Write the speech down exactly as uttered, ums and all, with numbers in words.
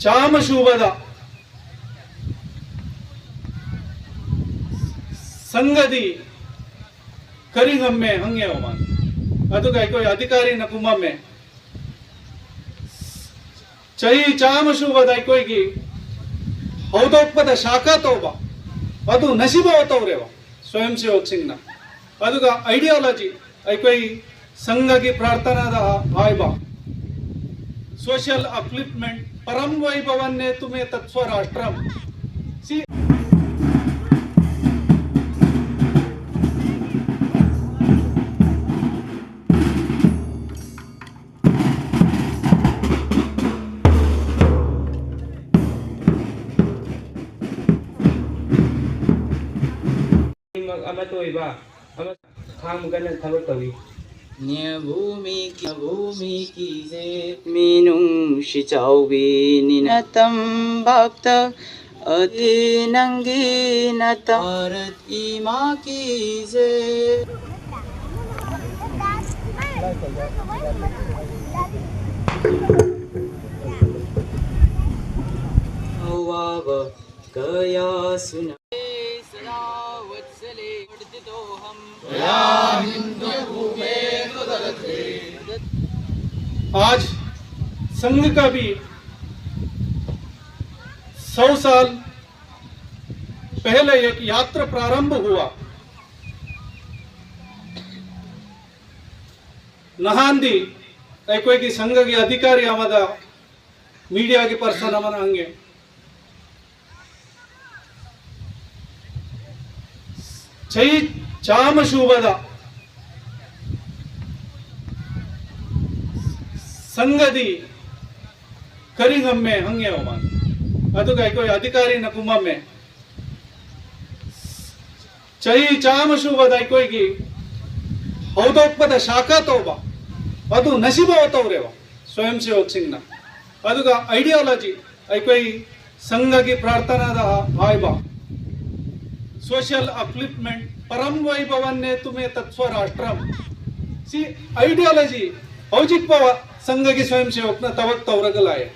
ꯆꯥꯝꯃ ꯁꯨꯕꯗ ꯁꯪꯒꯗꯤ ꯀꯔꯤ ꯉꯝꯃꯦ ꯍꯪꯉꯦꯕ ꯃꯥꯅ꯫ ꯑꯗꯨꯒ ꯑꯩꯈꯣꯏ ꯑꯙꯤꯀꯥꯔꯤꯅ ꯀꯨꯝꯃꯝꯃꯦ꯫ ꯆꯍꯤ ꯆꯥꯝꯃ ꯁꯨꯕꯗ ꯑꯩꯈꯣꯏꯒꯤ ꯍꯧꯗꯣꯛꯄꯗ ꯁꯥꯈꯥ ꯇꯧꯕ ꯑꯗꯨ ꯉꯁꯤꯐꯥꯎ ꯇꯧꯔꯦꯕ ꯁ꯭ꯋꯌꯝ ꯁꯦꯋꯛꯁꯤꯡꯅ꯫ ꯑꯗꯨꯒ ideology ꯑꯩꯈꯣꯏ ꯁꯪꯒꯒꯤ ꯄ꯭ꯔꯥꯔꯊꯅꯥꯗ ꯍꯥꯏꯕ social upliftment, परम वैभवन्ने तुमे तत्स्वराष्ट्रम ꯁꯤ ꯈꯨꯗꯤꯡꯃꯛ ꯑꯃꯠꯇ ꯑꯣꯏꯕ ꯑꯃ ꯈꯥꯡꯕ ꯀꯟꯅ ꯊꯕꯛ ꯇꯧꯏ꯫ ꯅ꯭ꯌꯥꯚꯨꯃꯤ ꯀꯤ, ꯅ꯭ꯌꯥꯚꯨꯃꯤ ꯀꯤ ꯖꯦ꯫ ꯃꯤꯅꯨꯡꯁꯤ ꯆꯥꯎꯕꯤꯅꯤ ꯅꯇꯝ ꯚꯛꯇ ꯑꯗꯤ ꯅꯪꯒꯤ ꯅꯇꯝ ꯚꯥꯔꯠ ꯏꯃꯥ ꯀꯤ ꯖꯦ꯫ ꯑꯋꯥꯕ ꯀꯌꯥꯁꯨ ꯅꯪ सदा वत्सले वर्धितोऽहम्। आज संघ का भी सौ साल पहले एक यात्रा प्रारंभ हुआ। ꯅꯍꯥꯟꯗꯤ ꯑꯩꯈꯣꯏꯒꯤ ꯁꯪꯘꯒꯤ ꯑꯙꯤꯀꯥꯔꯤ ꯑꯃꯗ ꯃꯤꯗꯤꯌꯥꯒꯤ ꯄꯔꯁꯟ ꯑꯃꯅ ꯍꯪꯉꯦ, ꯆꯍꯤ ꯆꯥꯝꯃ ꯁꯨꯕꯗ ꯁꯪꯒꯗꯤ ꯀꯔꯤ ꯉꯝꯃꯦ ꯍꯪꯉꯦꯕ ꯃꯥꯅ꯫ ꯑꯗꯨꯒ ꯑꯩꯈꯣꯏ ꯑꯙꯤꯀꯥꯔꯤꯅ ꯀꯨꯝꯃꯝꯃꯦ꯫ ꯆꯍꯤ ꯆꯥꯝꯃ ꯁꯨꯕꯗ ꯑꯩꯈꯣꯏꯒꯤ ꯍꯧꯗꯣꯛꯄꯗ ꯁꯥꯈꯥ ꯇꯧꯕ ꯑꯗꯨ ꯉꯁꯤꯐꯥꯎ ꯇꯧꯔꯦꯕ ꯁ꯭ꯋꯌꯝ ꯁꯦꯋꯛꯁꯤꯡꯅ꯫ ꯑꯗꯨꯒ ideology ꯑꯩꯈꯣꯏ ꯁꯪꯒꯒꯤ ꯄ꯭ꯔꯥꯔꯊꯅꯥꯗ ꯍꯥꯏꯕ social upliftment, परम वैभवन्ने तुमे तत्स्वराष्ट्रम ꯁꯤ ideology ꯍꯧꯖꯤꯛ ꯐꯥꯎꯕ ꯁꯪꯒꯒꯤ ꯁ꯭ꯋꯌꯝ ꯁꯦꯋꯛꯅ ꯊꯕꯛ ꯇꯧꯔꯒ ꯂꯥꯛꯑꯦ꯫